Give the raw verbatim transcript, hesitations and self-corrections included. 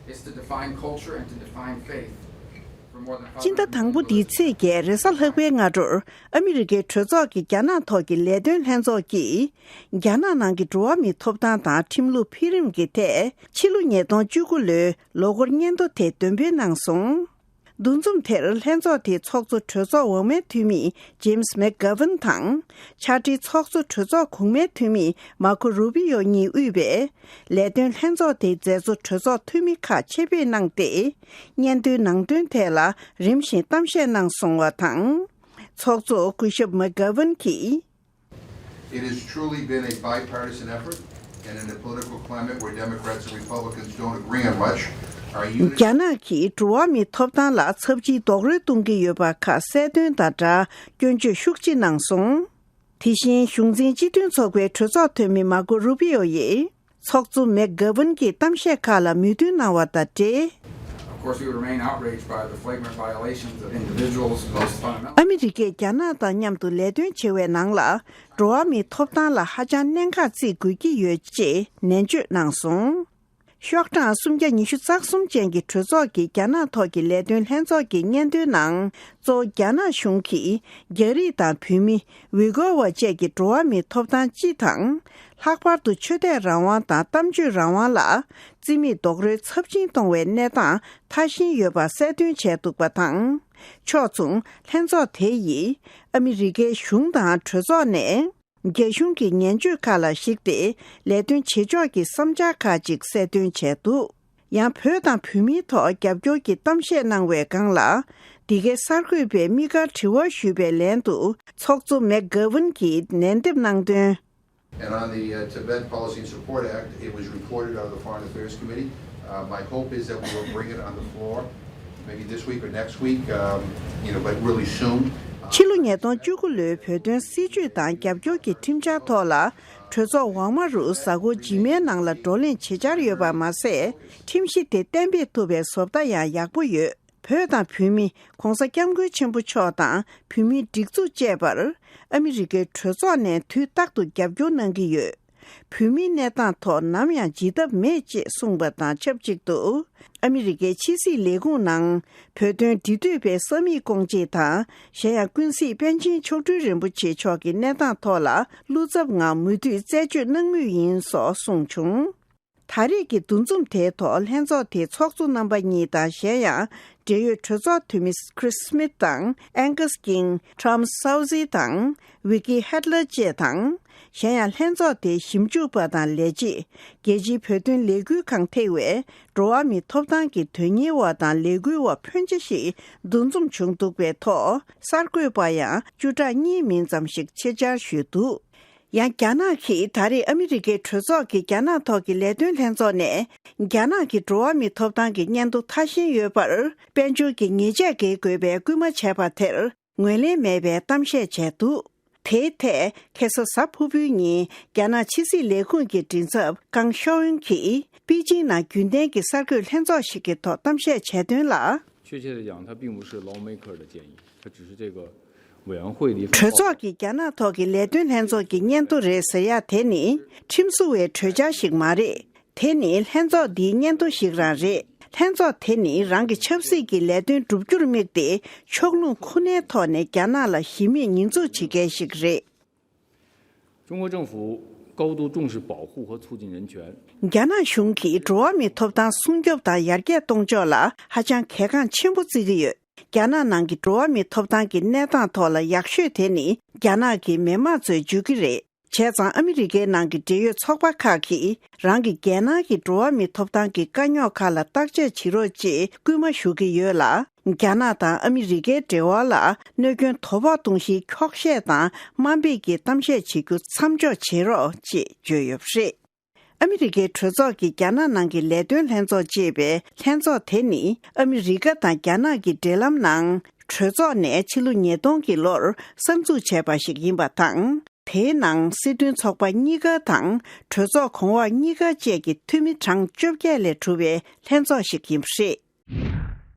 is to define culture and to define faith. For more than སྤྱི་ཟླ་དང་པོ་འདིའི་ཚེས་བརྒྱད་རེས་གཟའ་ལྷག་པའི་སྔ་དྲོར་ཨ་མི་རི་ཀའི་གྲོས་ཚོགས་ཀྱི་རྒྱ་ནག་ཐོག་གི་ལས་དོན་ལྷན་ཚོགས་ཀྱིས། རྒྱ་ནག་ནང་གི་འགྲོ་བ་མིའི་ཐོབ་ཐང་དང་ཁྲིམས་ལུགས་འཕེལ་རིམ་གྱི་ཐད་ཕྱི་ལོ་ཉིས་སྟོང་བཅུ་དགུ་ལོའི་ལོ་འཁོར་སྙན་ཐོ་དེ་འདོན་སྤེལ་གནང་སོང་། འདུ་འཛོམས་དེར་ལྷན་ཚོགས་དེའི་ཚོགས་གཙོ་གྲོས་ཚོགས་འོག་མའི་འཐུས་མི་ཇེམ་སི་མེག་གྷ་ཝན་དང་། ཕྱག་སྦྲེལ་ཚོགས་གཙོ་གྲོས་ཚོགས་གོང་མའི་འཐུས་མི་མར་ཁོ་རུ་པི་ཡོ་གཉིས་དབུས་པའི་ལས་དོན་ལྷན་ཚོགས་དེའི་མཛད་གཙོ་གྲོས་ཚོགས་འཐུས་མི་ཁག་ཆེད་ཕེབས་གནང་སྟེ། སྙན་ཐོའི་ནང་དོན་ཐད་ལ་རིམ་བཞིན་གཏམ་བཤད་གནང་སོང་བ་དང་། ཚོགས་གཙོ་སྐུ་ཞབས་མེག་གྷ་ཝན་གྱིས། It has truly been a bipartisan effort, and in a political climate where Democrats and Republicans don't agree on much, our unity རྒྱ་ནག་གིས་འགྲོ་བ་མིའི་ཐོབ་ཐང་ལ་ཚབས་ཆེའི་རྡོག་རོལ་གཏོང་གི་ཡོད་པ་ཁག་གསལ་སྟོན་དང་སྦྲགས་སྐྱོན་བརྗོད་ཤུགས་ཆེ་གནང་སོང་། དེ་བཞིན་གཞུང་འཛིན་སྤྱི་མཐུན་ཚོགས་པའི་གྲོས་ཚོགས་འཐུས་མི་མར་ཁོ་རུ་པི་ཡོ་ཡིས། ཚོགས་གཙོ་མེག་གྷ་ཝན་གྱི་གཏམ་བཤད་ཁག་ལ་མོས་མཐུན་གནང་བ་དང་འབྲེལ། Of course, we remain outraged by the flagrant violations of individuals' most fundamental ཨ་མི་རི་ཀས་རྒྱ་ནག་དང་མཉམ་དུ་ལས་དོན་བྱེད་པའི་ནང་ལ་འགྲོ་བ་མིའི་ཐོབ་ཐང་ལ་ཧ་ཅང་གནད་འགག་བརྩི་དགོས་ཀྱི་ཡོད་ཅེས་ནན་བརྗོད་གནང་སོང་། ཤོག་གྲངས་སུམ་བརྒྱ་ཉི་ཤུ་རྩ་གསུམ་ཅན་གྱི་གྲོས་ཚོགས་ཀྱི་རྒྱ་ནག་ཐོག་གི་ལས་དོན་ལྷན་ཚོགས་ཀྱི་སྙན་ཐོའི་ནང་། གཙོ་བོ་རྒྱ་ནག་གཞུང་གིས་རྒྱ་རིགས་དང་བོད་མི། ཝི་གོ་བ་བཅས་ཀྱི་འགྲོ་བ་མིའི་ཐོབ་ཐང་སྤྱི་དང་། ལྷག་པར་དུ་ཆོས་དད་རང་དབང་དང་གཏམ་བརྗོད་རང་དབང་ལ་བརྩི་མེད་རྡོག་རོལ་ཚབས་ཆེན་གཏོང་བའི་གནས་སྟངས་ཐ་ཞན་ཡོད་པ་གསལ་སྟོན་བྱས་འདུག་པ་དང་། ཕྱོགས་མཚུངས་ལྷན་ཚོགས་དེ་ཡིས་ཨ་མི་རི་ཀའི་གཞུང་དང་གྲོས་ཚོགས་ནས། རྒྱ་གཞུང་གི་ངན་བྱུས་ཁག་ལ་གཞིགས་ཏེ་ལས་དོན་བྱེད་ཕྱོགས་ཀྱི་བསམ་འཆར་ཁག་ཅིག་གསལ་སྟོན་བྱས་འདུག་ཡང་བོད་དང་བོད་མིའི་ཐོག་རྒྱབ་སྐྱོར་གྱི་གཏམ་བཤད་གནང་བའི་སྒང་ལ། འདི་གའི་གསར་འགོད་པས་དམིགས་བཀར་དྲི་བ་ཞུས་པའི་ལན་དུ་ཚོགས་གཙོ་མེག་གྷ་ཝན་གྱིས་ལན་འདེབས་གནང་དོན། And on the uh, Tibet Policy and Support Act, it was reported out of the Foreign Affairs Committee. Uh, my hope is that we will bring it on the floor, maybe this week or next week, um, you know, but really soon. ཕྱི་ལོ་ཉིས་སྟོང་བཅུ་དགུ་ལོའི་བོད་དོན་སྲིད་བྱུས་དང་རྒྱབ་སྐྱོར་གྱི་ཁྲིམས་འཆར་ཐོག་ལ་གྲོས་ཚོགས་འོག་མ་རུ་གཟའ་འཁོར་རྗེས་མའི་ནང་ལ་བགྲོ་གླེང་བྱེད་འཆར་ཡོད་པ་མ་ཟད། ཁྲིམས་གཞི་དེ་གཏན་འབེབས་ཐུབ་པའི་བཟོ་ལྟ་ཡང་ཡག་པོ་ཡོད། བོད་དང་བོད་མི་༸གོང་ས་༸སྐྱབས་མགོན་ཆེན་པོ་མཆོག་དང་བོད་མིའི་སྒྲིག་འཛུགས་བཅས་པར་ཨ་མི་རི་ཀའི་གྲོས་ཚོགས་ནས་དུས་རྟག་ཏུ་རྒྱབ་སྐྱོར་གནང་གི་ཡོད། བོད་མིའི་གནས་སྟངས་ཐོག་ནམ་ཡང་བརྗེད་ཐབས་མེད་ཅེས་གསུངས་པ་དང་ཆབས་ཅིག་ཏུ། ཨ་མི་རི་ཀའི་ཕྱི་སྲིད་ལས་ཁུངས་ནང་བོད་དོན་འབྲེལ་མཐུད་པའི་ས་མིག་ཀོང་ཅེ་དང་གཞན་ཡང་ཀུན་གཟིགས་པཎ་ཆེན་མཆོག་སྤྲུལ་རིན་པོ་ཆེ་མཆོག་གི་གནས་སྟངས་ཐོག་ལ་བློ་འཚབ་ངང་མུ་མཐུད་རྩད་གཅོད་གནང་མུས་ཡིན་སོགས་གསུངས་བྱུང་། ད་རེས་ཀྱི་འདུ་འཛོམས་དེའི་ཐོག་ལྷན་ཚོགས་དེའི་ཚོགས་གཙོ་རྣམ་པ་གཉིས་དང་གཞན་ཡང་འབྲེལ་ཡོད་གྲོས་ཚོགས་འཐུས་མི་Chris Smith དང་Angus King, Tom Southee དང་Vicky Hedler བཅས་དང་། གཞན་ཡང་ལྷན་ཚོགས་དེའི་ཞིབ་འཇུག་པ་དང་ལས་བྱེད། རྒྱལ་སྤྱིའི་བོད་དོན་ལས་འགུལ་ཁང་ཐེ་བའི་འགྲོ་བ་མིའི་ཐོབ་ཐང་གི་དོན་གཉེར་བ་དང་ལས་འགུལ་བ་ཕོན་ཆེ་ཞིག་འདུ་འཛོམས་བྱུང་འདུག་པའི་ཐོག་གསར་འགོད་པ་ཡང་བཅུ་ཕྲག་གཉིས་མིན་ཙམ་ཞིག་ཆེད་བཅར་ཞུས་འདུག་ཡང་རྒྱ་ནག་གིས་ད་རེས་ཨ་མི་རི་ཀའི་གྲོས་ཚོགས་ཀྱི་རྒྱ་ནག་ཐོག་གི་ལས་དོན་ལྷན་ཚོགས་ནས་རྒྱ་ནག་གི་འགྲོ་བ་མིའི་ཐོབ་ཐང་གི་སྙན་ཐོ་མཐའ་ཞན་ཡོད་པར་དཔལ་འབྱོར་གྱི་ཉེས་ཆད་འགེལ་དགོས་པའི་སྐུལ་མ་བྱས་པ་དེར་ངོས་ལེན་མེད་པའི་གཏམ་བཤད་བྱས་འདུག་དེའི་ཐད་ཁ་སང་གཟའ་ཕུར་བུའི་ཉིན་རྒྱ་ནག་ཕྱི་སྲིད་ལས་ཁུངས་ཀྱི་མགྲིན་ཚབ་ཀང་ཤོ་ཨུན་གྱིས་པེ་ཅིང་ནང་རྒྱུན་ལྡན་གྱི་གསར་འགོད་ལྷན་ཚོགས་ཤིག་གི་ཐོག་གཏམ་བཤད་བྱས་དོན་ལ། 确切地讲，它并不是 lawmaker 的建议，它只是这个委员会的一份报告。 གྲོས་ཚོགས་ཀྱི་རྒྱ་ནག་ཐོག་གི་ལས་དོན་ལྷན་ཚོགས་ཀྱི་སྙན་ཐོ་རེད་ཟེར་ཡག་དེ་ནི་ཁྲིམས་བཟོ་བའི་གྲོས་འཆར་ཞིག་མ་རེད། དེ་ནི་ལྷན་ཚོགས་འདིའི་སྙན་ཐོ་ཞིག་རང་རེད། ལྷན་ཚོགས་དེ་ནི་རང་གི་ཆབ་སྲིད་ཀྱི་ལས་དོན་བསྒྲུབ་རྒྱུར་དམིགས་ཏེ་ཕྱོགས་ལྷུང་ཁོ་ནའི་ཐོག་ནས་རྒྱ་ནག་ལ་གཞི་མེད་ཉེས་འཛུགས་བྱེད་མཁན་ཞིག་རེད། 中国政府高度重视保护和促进人权。 རྒྱ་ནག་གཞུང་གིས་འགྲོ་བ་མིའི་ཐོབ་ཐང་སྲུང་སྐྱོབ་དང་ཡར་རྒྱས་གཏོང་ཕྱོགས་ལ་ཧ་ཅང་གལ་འགངས་ཆེན་པོ་བརྩི་གི་ཡོད། རྒྱ་ནག་ནང་གི་འགྲོ་བ་མིའི་ཐོབ་ཐང་གི་གནས་སྟངས་ཐོག་ལ་ཡག་ཤོས་དེ་ནི་རྒྱ་ནག་གི་མི་དམངས་ཚོས་བརྗོད་ཀྱི་རེད། བྱས་ཙང་ཨ་མི་རི་ཀའི་ནང་གི་འབྲེལ་ཡོད་ཚོགས་པ་ཁག་གིས་རང་གི་རྒྱལ་ནང་གི་འགྲོ་བ་མིའི་ཐོབ་ཐང་གི་དཀའ་རྙོག་ཁག་ལ་བརྟག་དཔྱད་བྱེད་རོགས་ཅེས་སྐུལ་མ་ཞུ་གི་ཡོད་ལ། རྒྱ་ནག་དང་ཨ་མི་རི་ཀའི་འབྲེལ་བ་ལ་གནོད་སྐྱོན་དོ་ཕོག་གཏོང་གཞིའི་འཁྱོག་བཤད་དང་དམའ་འབེབས་ཀྱི་གཏམ་བཤད་བྱེད་རྒྱུ་མཚམས་འཇོག་བྱེད་རོགས་ཅེས་བརྗོད་ཡོད་པ་རེད། ཨ་མི་རི་ཀའི་གྲོས་ཚོགས་ཀྱི་རྒྱ་ནག་ནང་གི་ལས་དོན་ལྷན་ཚོགས་ཅེས་པའི་ལྷན་ཚོགས་དེ་ནི་ཨ་མི་རི་ཀ་དང་རྒྱ་ནག་གི་འབྲེལ་ལམ་ནང་གྲོས་ཚོགས་ནས་ཕྱི་ལོ་ཉིས་སྟོང་གི་ལོར་གསར་འཛུགས་བྱས་པ་ཞིག་ཡིན་པ་དང་། དེའི་ནང་སྲིད་དོན་ཚོགས་པ་གཉིས་ཀ་དང་གྲོས་ཚོགས་གོང་འོག་གཉིས་ཀ་བཅས་ཀྱི་འཐུས་མི་གྲངས་བཅོ་བརྒྱད་ལས་གྲུབ་པའི་ལྷན་ཚོགས་ཤིག་ཡིན་པ་རེད།